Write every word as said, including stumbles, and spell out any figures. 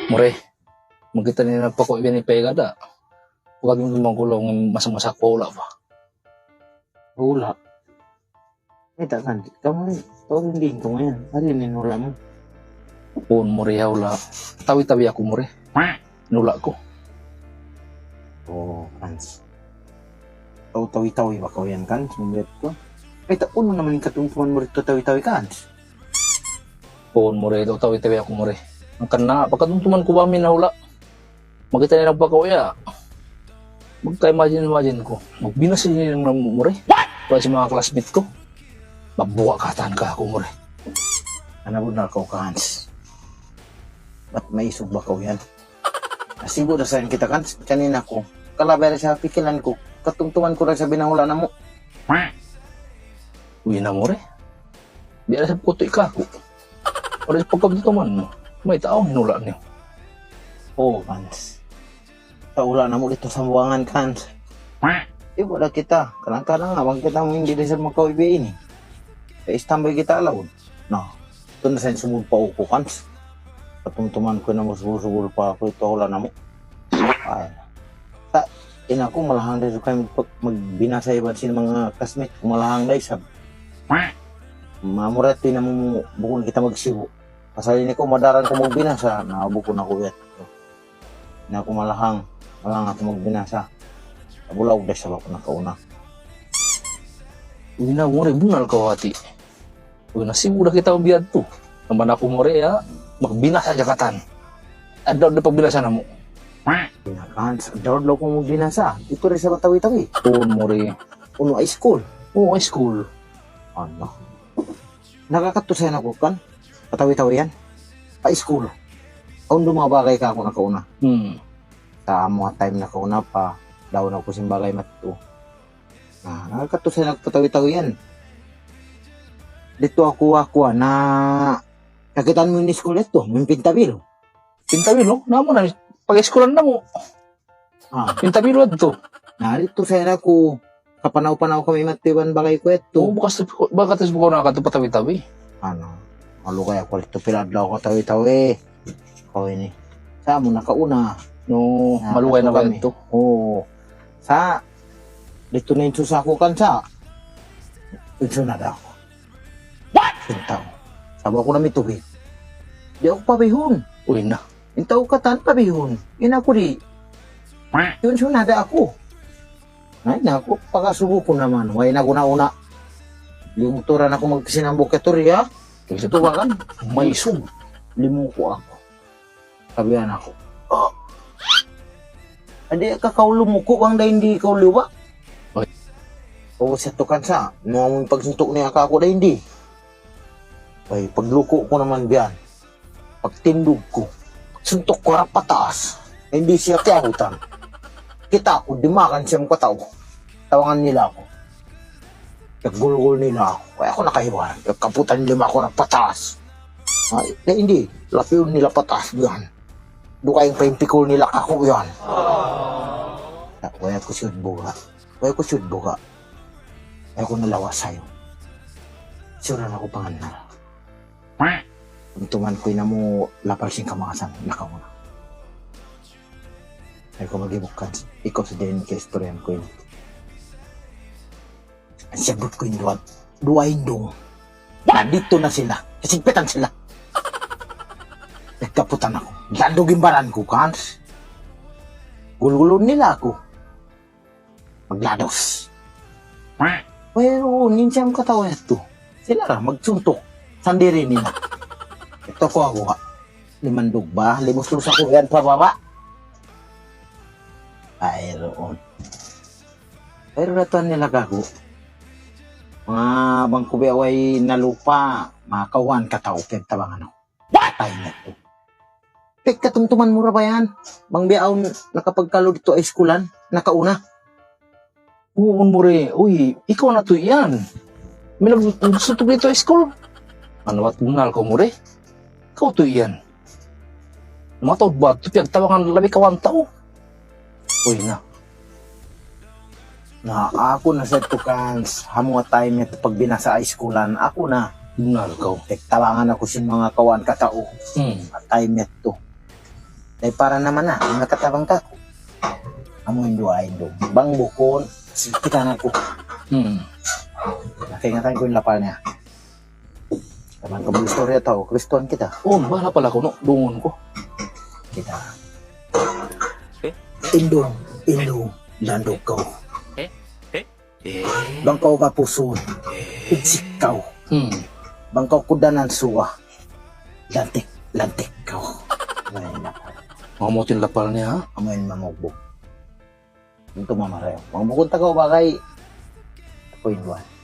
Mure, magkita' na in pagkaun ini pa igada. Huwag yung gumagulaw ng masa-masa ko, hula' ba? Hula'. Mayta' kan, kamu, tawag din ko ngayon. Ano yun, hula' mo? Puun, Mure, hula'. Tawi-tawi aku, Mure. Hula' ko. Oh, Kans. Tau tawi-tawi ba kaw yan, Kans? Sumbiat ko. Ay, taun mo naman yung katumtuman mo rito tawi-tawi, Kans. Puun, Mure, tau tawi-tawi aku, Mure. Hangkan na, pagkatumtuman ku ba amin na hula'. Magkita' na in pagkaun ini. Magka-imagine-imagine ku. Magbinasa in namu', Mure. Para sin manga classmate ku. Mabuga' katan kaku', Mure. Unu bunnal kaw, Kans? Bat maisug ba kaw yan? Nasibu' da sa yan kita, Kans. Kanina ku. Kalabay da sa pikilan ku. Katumtuman ku da sa binahula' namu'. Uy na, Mure. Biya' da isab kutu' kaku'. Ora sa pagkatumtuman mu. Mayta' awn hula' niyu? Oh, Kans. Sa hula' namu' didtu Sambuwangan, Kans. Ibu da kita. Kadang-kadang bang kita mu hindi da isab makawi' biya' ini. Kay istambay kita alaud. Na, ito na sa sumud pa uku, Kans. Katumtuman ku na musubul-subul pa aku didtu hula' namu'. Ay. Sa', in aku malahang da isab kay mag-, magbinasa iban sin manga classmate ku, malahang da isab. Mamurati na mu bukun kita magsibu'. Pasal ini ku madaran ku magbinasa, na bukun aku yat. Na aku malahang, malahang aku magbinasa. Bulaug da isab aku nakauna. Uy na, Mure, bunnal kaw hati. Uy, nasibu' da kita biya' tu. Naman aku, Mure, ya, magbinasa da katan. Adlaw da pagbinasa namu'. Binakan, adlaw-adlaw ku magbinasa. Didtu da isab ha tawi-tawi. Puun, Mure. Unu, high school? Oo, high school. Ano? Nakakadtu sa yan aku kan, pa tawi-tawi yan. Pa school. Awn duun manga bagay kaku' nakauna. Hmm. Sa' amu ha time nakauna pa, daw na aku sin bagay mattu. Na, nakakadtu sa yan aku pa tawi-tawi yan. Didtu aku, aku, na, kakitaan mu in school didtu, in Pintabil. Pintabil, no? Namu' na, pag-eskulan namu'. Ah. Pintabil yadtu. Na, didtu sa yan aku, kapanaw-panaw kami mattu iban bagay ku yadtu. Oo, bakas, bakas bukaw na katu pa tawi-tawi. Ano, malugay aku didtu pila adlaw ku tawi-tawi. Kaw ini. Sa' amu nakauna. No, na, malugay na kami. Yadtu. Oo. Sa', didtu na in susa ku kan sa'. Insun na da aku. What? Intaw. Sabab aku na mituhi. Di' aku pabihun. Uy na. Intaw katan pabihun. In aku di'. Yun sunada aku. Na, in aku, pagkasubu ku naman. Way na aku nauna. Limuturan aku magsinambuk ka turiya. Ito ba kan? Maisug. Limuku aku. Sabihan aku. Oh. Adi' ka kaw lumuku bang dayn di kaw liwa? Oy. O, sa tukan sa, nung pagsuntuk niya ka aku dayn di. Ay, pagluku ku naman biyan. Pagtindug ku. Suntuk ku harap pataas. Hindi siya kiyabutan. Kita' ku, dimagan siya mukataw. Tawangan nila aku. Naggulgul nila aku. Kaya aku nakahiwan. Nagkaputan lima aku na pataas. Ay, na hindi. Lapiun nila pataas diyan. Duka yung paimpikul nila kaku' yan. Na, kaya ku siyud buga. Kaya ku siyud buga. Kaya ku nalawas sayu. Siyura na ku pangan na. Untuman ku inamu lapal sin kamangasan. Nakauna. Ay ku magibuk kan. Ikaw sa din ka istoryan ku ini. Siyabut ku in duwa, duwa indung. Nandito na sila. Kasigpitan sila. Nagkaputan aku. Landog in baran ku, kan? Gulgulun nila aku. Maglados. Pero, ninsam katawa yadtu. Sila ra, magsuntuk. Sandiri nila. Ito ku aku, ha. Limandug ba? Limus-lus aku yan pababa. Ay, roon. Pero natuan nila kaku'. Manga bang ku biya' way nalupa, manga kawhaan ka tau, piyagtabangan aku. What? Ay, natu. Pagkatumtuman mu ra ba yan? Bang biya' awn nakapagkalu dito ha iskulan, nakauna. Huun, Mure. Uy, ikaw na tuud yan. May nag-, nagsuntuk dito ha school. Unu, bat bunnal kaw, Mure? Ikaw tuud yan. Mataud ba? Tuud piyagtabangan labi kawhaan tau. Uy na. Na, aku na sa tukan, amu ha time yadtu pagbinasa ha iskulan, aku na. Bunnal kaw. Piyagtabangan aku sin manga kawhaan ka tau. Hmm. Ha time yadtu. Dahil para naman na, nakatabang ka ko. Amu in duwa, Indung. Bang bukun, sige kita na ku. Hmm. Nakaingatan ku in lapal niya. Taman ka mag-istorya tau, Kristuan kita. Oh, bala pala ko, no? Dungun ko. Kita. Eh? Indung, Indung, landug kaw. Eh? Eh? Bang kaw kapusun, eh, igsik kaw. Hmm. Bang kaw kudanan suwa, lantik, lantik kaw. Ay, nako. Mamutin lapal niya, ha? Amuin mamugbog. Ito mamarayo. Mamugbog tagaw bagay. Ako yung buwan.